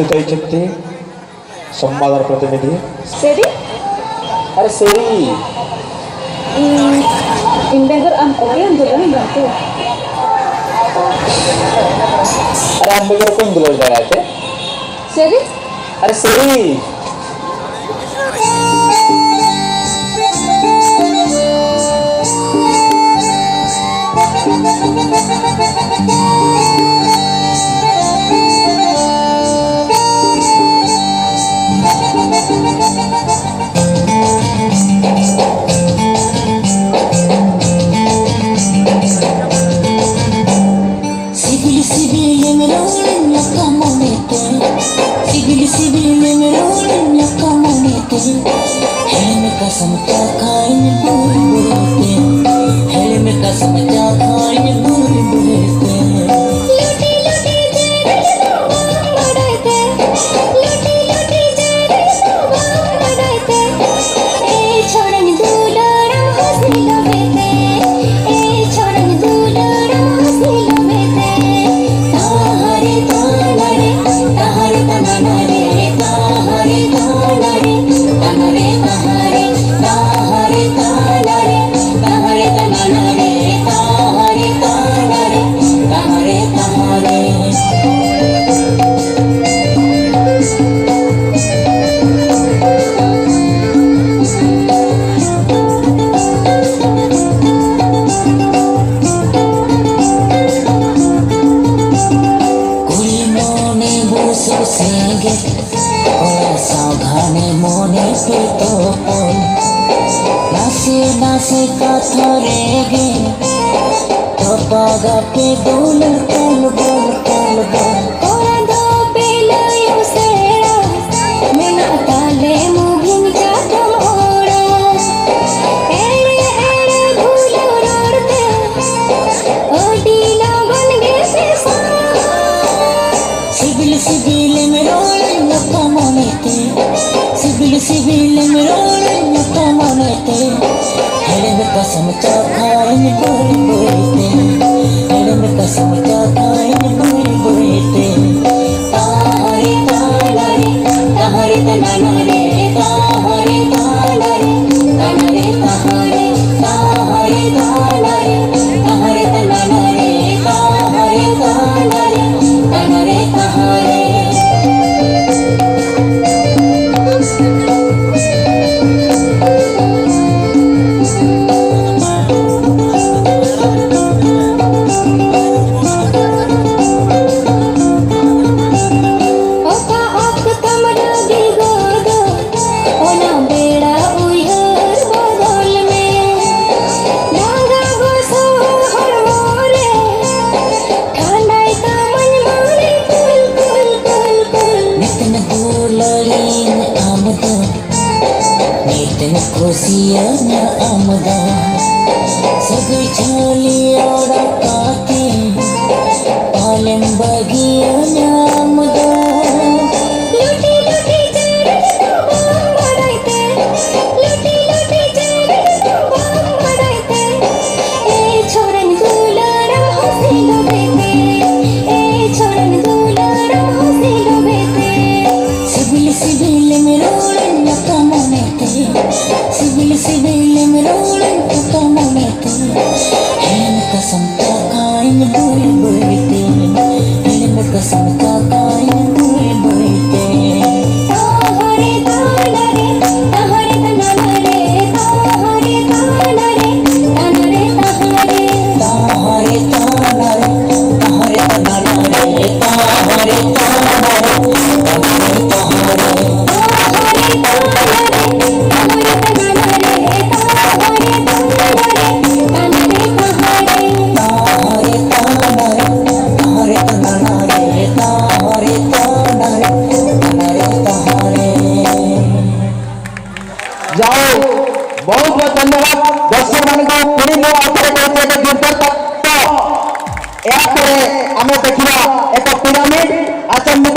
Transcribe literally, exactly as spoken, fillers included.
ᱡᱚᱛᱚ ᱪᱩᱠᱛᱤ ᱥᱚᱢᱵᱟᱫ ᱟᱨ ᱯᱨᱚᱛᱤᱱᱤᱫᱷᱤ᱾ ᱥᱮᱨᱤ? ᱟᱨᱮ ᱥᱮᱨᱤ᱾ ᱤᱧ, ᱤᱧ ᱵᱮᱜᱚᱨ ᱟᱢ ᱚᱠᱚᱭᱮᱢ ᱫᱩᱞᱟᱹᱲᱤᱧ ᱜᱚᱢᱠᱮ? ᱟᱨᱮ ᱟᱢ ᱵᱮᱜᱚᱨ ᱚᱠᱚᱭᱮᱢ ᱫᱩᱞᱟᱹᱲ ᱫᱟᱲᱮᱭᱟᱭ ᱛᱮ? ᱥᱮᱨᱤ? ᱟᱨᱮ ᱥᱮᱨᱤ᱾ ᱥᱤᱵᱤᱞ ᱥᱤᱵᱤᱞᱮᱢ ᱨᱚᱲ ᱞᱮᱠᱟ ᱢᱚᱱᱮᱛᱮ, ᱥᱤᱵᱤᱞ ᱥᱤᱵᱤᱞᱮᱢ ᱨᱚᱲ ᱞᱮᱠᱟ ᱢᱚᱱᱮᱛᱮ, ᱦᱮᱲᱮᱢ ᱠᱟᱥᱟᱢ ᱪᱟᱠᱷᱟᱧ ᱵᱟᱹᱭ ᱵᱟᱹᱭᱛᱮ, ᱦᱮᱲᱮᱢ ᱠᱟᱥᱟᱢ ᱪᱟᱠᱷᱟᱧ ᱵᱟᱹᱭ ᱵᱟᱹᱭᱛᱮ᱾ ᱞᱩᱴᱤ ᱞᱩᱴᱤ ᱡᱮᱨᱮᱲ ᱫᱚ ᱵᱟᱝ ᱵᱟᱰᱟᱭ ᱛᱮ, ᱞᱩᱴᱤ ᱞᱩᱴᱤ ᱡᱮᱨᱮᱲ ᱫᱚ ᱵᱟᱝ ᱵᱟᱰᱟᱭ ᱛᱮ, ᱮᱭ ᱪᱷᱚᱲᱟᱧ ᱫᱩᱞᱟᱹᱲᱟᱢ ᱦᱟᱹᱥᱤᱞ ᱞᱚᱵᱮ ᱛᱮ, ᱮᱭ ᱪᱷᱚᱲᱟᱧ ᱫᱩᱞᱟᱹᱲᱟᱢ ᱦᱟᱹᱥᱤᱞ ᱞᱚᱵᱮ ᱛᱮ᱾ ᱛᱟᱦᱟᱨᱮ ᱛᱟᱱᱟᱨᱮ, ᱛᱟᱦᱟᱨᱮ ᱛᱟᱱᱟᱨᱮ, ᱛᱟᱦᱟᱨᱮ ᱛᱟᱱᱟᱨᱮ, ᱛᱟᱱᱟᱨᱮ ᱛᱟᱦᱟᱨᱮ, ᱛᱟᱦᱟᱨᱮ ᱛᱟᱱᱟᱨᱮ, ᱛᱟᱦᱟᱨᱮ ᱛᱟᱱᱟᱨᱮ, ᱛᱟᱦᱟᱨᱮ ᱛᱟᱱᱟᱨᱮ, ᱛᱟᱦᱟᱨᱮ ᱛᱟᱱᱟᱨᱮ᱾ ᱠᱩᱲᱤ ᱢᱚᱱᱮ ᱵᱩᱥᱩᱵ ᱥᱮᱸᱜᱮᱞ, ᱠᱚᱲᱟ ᱥᱟᱶ ᱜᱷᱟᱱᱮ ᱢᱚᱱᱮ ᱯᱮ ᱛᱚᱯᱚᱞ᱾ ᱱᱟᱥᱮ ᱱᱟᱥᱮ ᱠᱟᱛᱷᱟ ᱨᱮᱜᱮ ᱛᱚᱯᱟᱜᱟᱯᱮ ᱫᱩᱞᱟᱹᱲ ᱠᱚᱞ ᱵᱚᱞ ᱠᱚᱞ ᱵᱚᱞ᱾ ᱠᱚᱲᱟ ᱫᱚ ᱯᱮ ᱞᱟᱹᱭ ᱩᱥᱟᱹᱨᱟ, ᱢᱮᱱᱟᱜ ᱛᱟᱞᱮ ᱢᱩᱵᱷᱤᱝ ᱪᱟᱛᱚᱢ ᱚᱲᱟᱜ᱾ ᱮᱲᱮ ᱮᱲᱮ ᱵᱷᱩᱞᱟᱹᱣ ᱨᱚᱲ ᱛᱮ ᱟᱹᱰᱤ ᱞᱚᱜᱚᱱ ᱜᱮ ᱯᱮ ᱥᱟᱦᱟ᱾ ᱥᱤᱵᱤᱞ ᱥᱤᱵᱤᱞᱮᱢ ᱨᱚᱲ ᱞᱮᱠᱟ ᱢᱚᱱᱮᱛᱮ, ᱥᱤᱵᱤᱞ ᱥᱤᱵᱤᱞᱮᱢ ᱨᱚᱲ ᱞᱮᱠᱟ ᱢᱚᱱᱮᱛᱮ, ᱦᱮᱲᱮᱢ ᱠᱟᱥᱟᱢ ᱪᱟᱠᱷᱟᱧ ᱵᱟᱹᱭ ᱵᱟᱹᱭᱛᱮ, ᱦᱮᱲᱮᱢ ᱠᱟᱥᱟᱢ ᱪᱟᱠᱷᱟᱧ ᱵᱟᱹᱭ ᱵᱟᱹᱭᱛᱮ᱾ ᱛᱟᱦᱟᱨᱮ ᱤᱭᱟᱹᱧᱟ ᱟᱢ ᱫᱚ ᱥᱟᱹᱜᱟᱹᱭ ᱪᱷᱟᱹᱞᱤ ᱚᱲᱟᱜ ᱠᱟᱛᱮ ᱯᱟᱞᱮᱢ ᱵᱟᱹᱜᱤᱭᱟᱹᱧᱟ ᱟᱢ ᱫᱚ᱾ ᱞᱩᱴᱤ ᱞᱩᱴᱤ ᱪᱮᱬᱮ ᱫᱚ ᱵᱟᱢ ᱵᱟᱲᱟᱭ ᱛᱮ, ᱞᱩᱴᱤ ᱞᱩᱴᱤ ᱪᱮᱬᱮ ᱫᱚ ᱵᱟᱢ ᱵᱟᱲᱟᱭ ᱛᱮ, ᱮ ᱪᱷᱚᱨᱟᱧ ᱫᱩᱞᱟᱹᱲᱟᱢ ᱦᱚᱸ ᱥᱤᱞᱚᱵᱮ ᱛᱮ, ᱮ ᱪᱷᱚᱨᱟᱧ ᱫᱩᱞᱟᱹᱲᱟᱢ ᱦᱚᱸ ᱥᱤᱞᱚᱵᱮ ᱛᱮ᱾ ᱥᱤᱵᱤᱞ ᱥᱤᱵᱤᱞᱮᱢ ᱨᱚᱲᱟᱹᱧ ᱚᱠᱟ ᱢᱚᱱᱮᱛᱮ, ᱥᱤᱵᱤᱞ ᱥᱤᱵᱤᱞᱮᱢ ᱨᱚᱲᱟᱹᱧ ᱚᱠᱟ ᱢᱚᱱᱮᱛᱮ᱾ ᱦᱮᱲᱮᱢ ᱠᱟᱥᱟᱢ ᱛᱟᱠᱟᱧ ᱵᱟᱹᱭ ᱵᱟᱹᱭᱛᱮ, ᱦᱮᱲᱮᱢ ᱠᱟᱥᱟᱢ ᱛᱟᱠᱟᱧ ᱵᱟᱹᱭ ᱵᱟᱹᱭᱛᱮ᱾ ᱛᱟᱦᱟᱨᱮ ᱛᱟᱱᱟᱨᱮ, ᱛᱟᱦᱟᱨᱮ ᱛᱟᱱᱟᱨᱮ, ᱛᱟᱦᱟᱨᱮ ᱛᱟᱱᱟᱨᱮ, ᱛᱟᱱᱟᱨᱮ ᱛᱟᱦᱟᱨᱮ᱾ ᱛᱟᱦᱟᱨᱮ ᱛᱟᱱᱟᱨᱮ, ᱛᱟᱦᱟᱨᱮ ᱛᱟᱱᱟᱨᱮ, ᱛᱟᱦᱟᱨᱮ ᱛᱟᱱᱟᱨᱮ, ᱛᱟᱦᱟᱨᱮ ᱛᱟᱱᱟᱨᱮ᱾ ଯାଉ, ବହୁତ ବହୁତ ଧନ୍ୟବାଦ ଦର୍ଶକମାନଙ୍କୁ। ପୁଣି ମୋ ହାତରେ କହୁଛି ଏକ ଜୋରଦାର ତାଳି। ଏହାପରେ ଆମେ ଦେଖିବା ଏକ ପିରାମିଡ। ଆସନ୍ତୁ,